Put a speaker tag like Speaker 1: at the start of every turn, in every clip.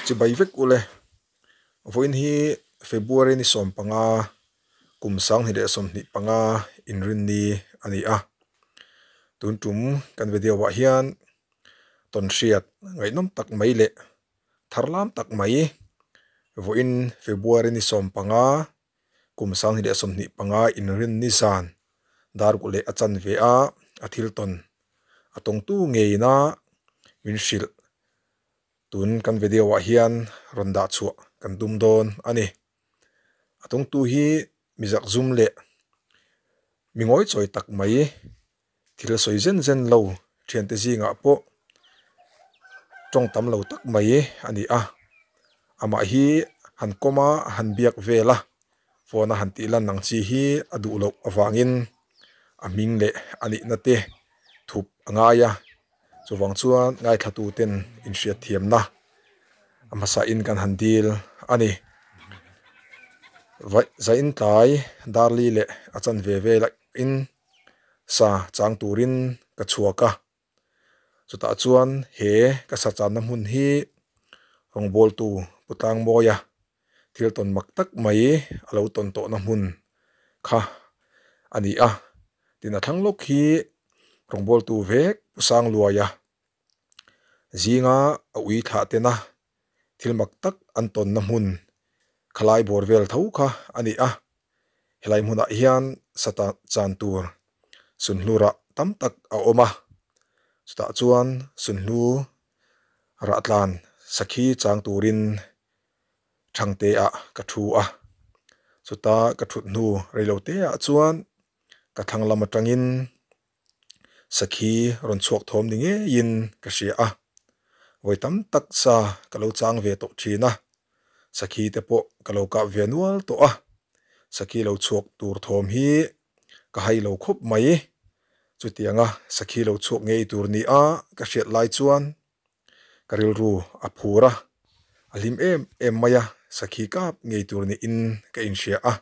Speaker 1: Chibai vek ule. Vawiin hi February ni 15 kum 2025 inrinni a ni a. Tun tum kan video ah hian tawnhriat ngaihnawm tak mai leh tharlam tak mai vawiin February ni 15 kum 2025 inrinni zan dar kulh leh a chanve a a thil tawn a tawngtu ngeina min hrilh tun kan video ah hian rawn dah chhuah kan tum dawn a ni. A tawngtu hi mi zakzum leh mi ngawichawi tak mai thil sawi zen zen lo thiante zingah pawh tawng tam lo tak mai a ni a. Amah hi han kawm a han biak vel a phone a han tih lan ang chi hi a duh loh avangin a hming leh a nihna te thup a ngai a chuvang chuan ngaithla tu ten inhriat thiamna a hmasa in kan han dil a ni. Zain tlai Darli leh a chanve vel in sa chang turin ka chhuak a chutah chuan he ka sa channa hmun hi rawngbawltu Pu Tlangmawia thil tawn mak tak mai a lo tawn tawhna hmun kha a ni a tin a thlang lawk hi rawngbawltu vek Pu Sangluaia zinga a ui thlah tena thil mak tak an tawnna hmun khalai bawr vel tho kha a ni a helai hmunah hian sata chan tur sunhlu rah tam tak a awm a chutah chuan sunhlu rah tlan sakhi chang turin thangte ah ka thu a chuta ka thut hnu reilote ah chuan ka thlang lam atangin sakhi rawn chhuak thawm ni ngeiin ka hria a vawi tam tak sa ka lo chang ve tawh thin a sakhi te pawh ka lo kap ve nual tawh a sakhi lo chhuak tur thawm hi ka hai lo khawp mai chutianga sakhi lo chhuak ngei tur ni a ka hriat lai chuan ka rilru a phur a a hlim em em mai a sakhi kap ngei tur niin ka inhria a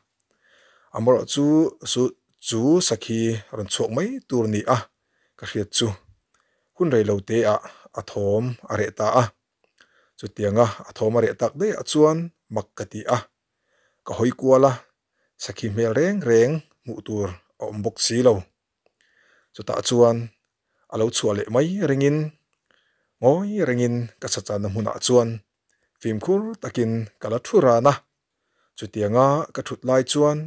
Speaker 1: amaherawh chu chu chu sakhi rawn chhuak mai tur ni a ka hriat chu hun rei lo te ah a thawm a reh ta a chutianga a thawm a reh tak daih ah chuan mak ka ti a ka hawi kual a sakhi hmel reng reng hmuh tur a awm bawk si lo. Chutah chuan a lo chhuah leh mai ringin ngawi rengin ka sachanna hmunah chuan fimkhur takin ka la thu ran a. Chutianga ka thut lai chuan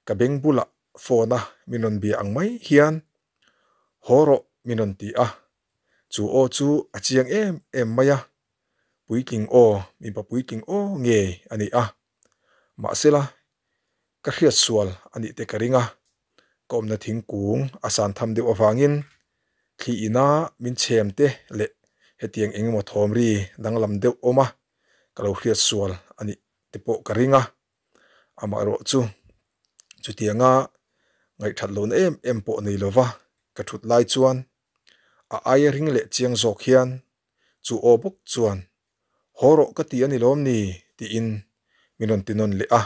Speaker 1: ka beng bulah phone a min rawn bia ang mai hian haw rawh min rawn ti a. Chu aw chu a chiang em em mai a, puitling aw mipa puitling aw ngei a ni a. Mahsela ka hriat sual a nih te ka ring a, ka awmna thingkung a san tham deuh avangin thli ina min chhem te leh hetiang eng emaw thawm ri danglam deuh awm a ka lo hriat sual a nih te pawh ka ring a, amaherawh chu chutianga ngaihthat lohna em em pawh nei lova ka thut lai chuan a aia ring leh chiang zawk hian chu aw bawk chuan Haw rawh ka ti a ni lawm ni? tiin min rawn ti nawn leh a.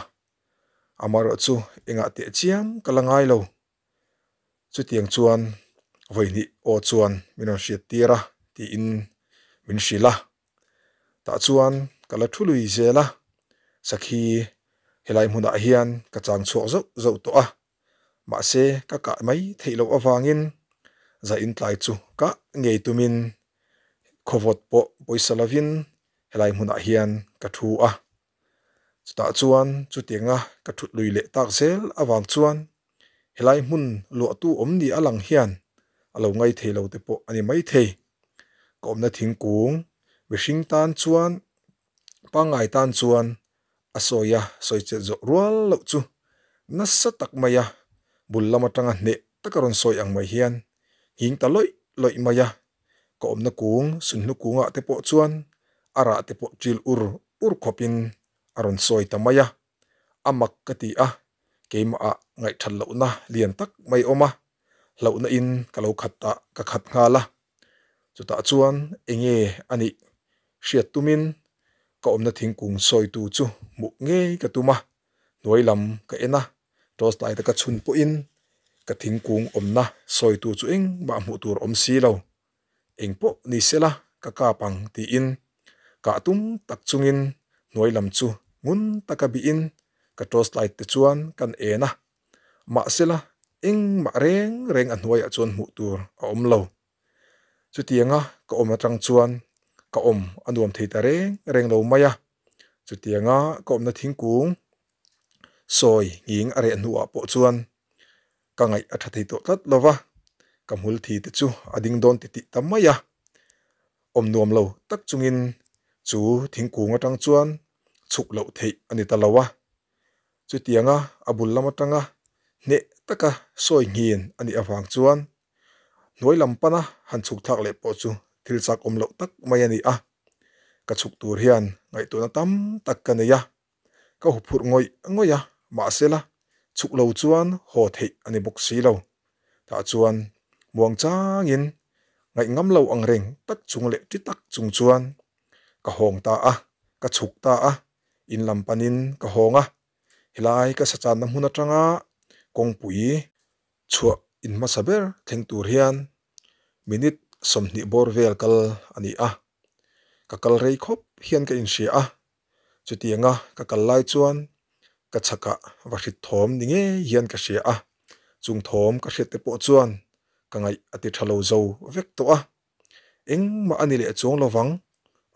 Speaker 1: Amaherawh chu engah teh chiam ka la ngai lo. Chutiang chuan vawihnih aw chuan min rawn hriat tir a tiin min hrilh a. Tah chuan ka la thu lui zel a, sakhi helai hmunah hian ka chang chhuak zauh zauh tawh a. Mahse ka kah mai theih loh avangin zain tlai chu kah ngei tumin khawvawt pawh pawisa lovin helai hmunah hian ka thu a. Chutah chuan chutianga ka thut lui leh tak zel avang chuan helai hmun luahtu awm ni a lang hian a lo ngai thei lo te pawh a ni maithei. Ka awmna thingkung mihring tan chuan pangngai tan chuan a sawi a sawi chet zawh rual loh chu nasa tak mai a bul lam atanga hneh taka rawn sawi ang mai hian nghing ta lawih lawih mai a, ka awmna kung sunhlu kungah te pawh chuan a rah te pawh ṭil ur ur khawpin a rawn sawi ta mai a, a mak ka ti a, keimah ah ngaihthat lohna lian tak mai awm a, hlauhna in ka lo khat ah ka khat nghal a. Chutah chuan enge a nih hriat tumin ka awmna thingkung sawitu chu hmuh ngei ka tum a, hnuai lam ka en a, torch light a ka chhun pawhin ka thingkung awmna sawitu chu engmah hmuh tur awm si lo. Eng pawh ni sela ka kap ang tiin Kah tum tak chungin hnuai lam chu ngun taka bihin ka torch light te chuan kan en a, mahsela engmah reng reng a hnuaiah chuan hmuh tur a awm lo. Chutianga ka awm atang chuan ka awm a nuam thei ta reng reng lo mai a, chutianga ka awmna thingkung sawi nghing a reh hnuah pawh chuan ka ngaih a tha thei tawh tlat lo va, ka hmul thi te chu a ding dawn titih ta mai a, awm nuam lo tak chungin chu thingkung atang chuan chhuk loh theih a ni ta lo a. Chutianga a bul lam atanga hneh taka sawi nghin a nih avang chuan hnuai lam pana han chhuk thlak leh pawh chu thil chak awm loh tak mai a ni a. Ka chhuk tur hian ngaihtuahna tam tak ka nei a, ka huphurh ngawih ngawih a, mahsela chhuk lo chuan haw theih a ni bawk si lo. Tah chuan muang changin ngaih ngam lo ang reng tak chung leh ti tak chung chuan ka hawng ta a, ka chhuk ta a, in lam panin ka hawng a. Helai ka sachanna hmun atanga kawngpui chhuah in hmasa ber thleng tur hian minute 20 bawr vel kal a ni a, ka kal rei khawp hian ka inhria a, chutianga ka kal lai chuan ka chhakah va hrit thawm ni ngei hian ka hria a, chung thawm ka hriat te pawh chuan ka ngaih a ti tha lo zo vek tawh a. Engmah a ni leh chuang lovang,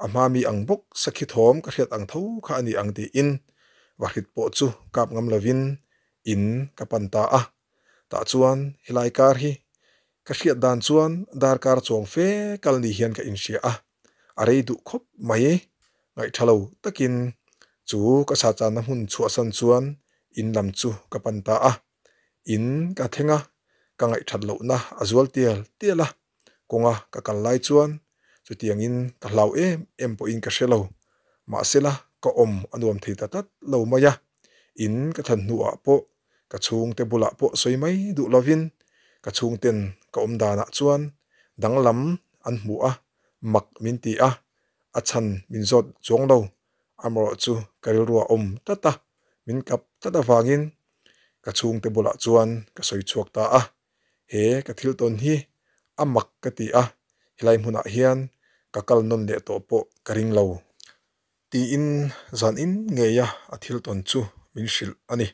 Speaker 1: a hma mi ang bawk sakhi thawm ka hriat ang tho kha a ni ang tiin vahrit pawh chu kap ngam lovin in ka pan ta a. Tah chuan helai kar hi ka hriat dan chuan darkar chuang fe kal ni hian ka inhria a, a rei duh khawp mai. Ngaihtha lo takin chu ka sachanna hmun chhuahsan chuan in lam chu ka pan ta a. In ka thleng a, ka ngaihthat lohna a zual tial tial a, kawnga ka kal lai chuan chutiangin ka hlau em em pawhin ka hre lo. Mahsela ka awm a nuam thei ta tlat lo mai a, in ka thlan hnuah pawh ka chhungte bulah pawh sawi mai duh lovin ka chhungten ka awm danah chuan danglam an hmu a, mak min ti a, a chhan min zawt chuang lo. Amaherawhchu ka rilru a awm tlat a, min kap tlat avangin ka chhungte bulah chuan ka sawi chhuak ta a. He ka thil tawn hi a mak ka ti a, helai hmunah hian ka kal nawn leh tawh pawh ka ring lo. Tiin zan in ngeia a thil tawn chu min hrilh a ni.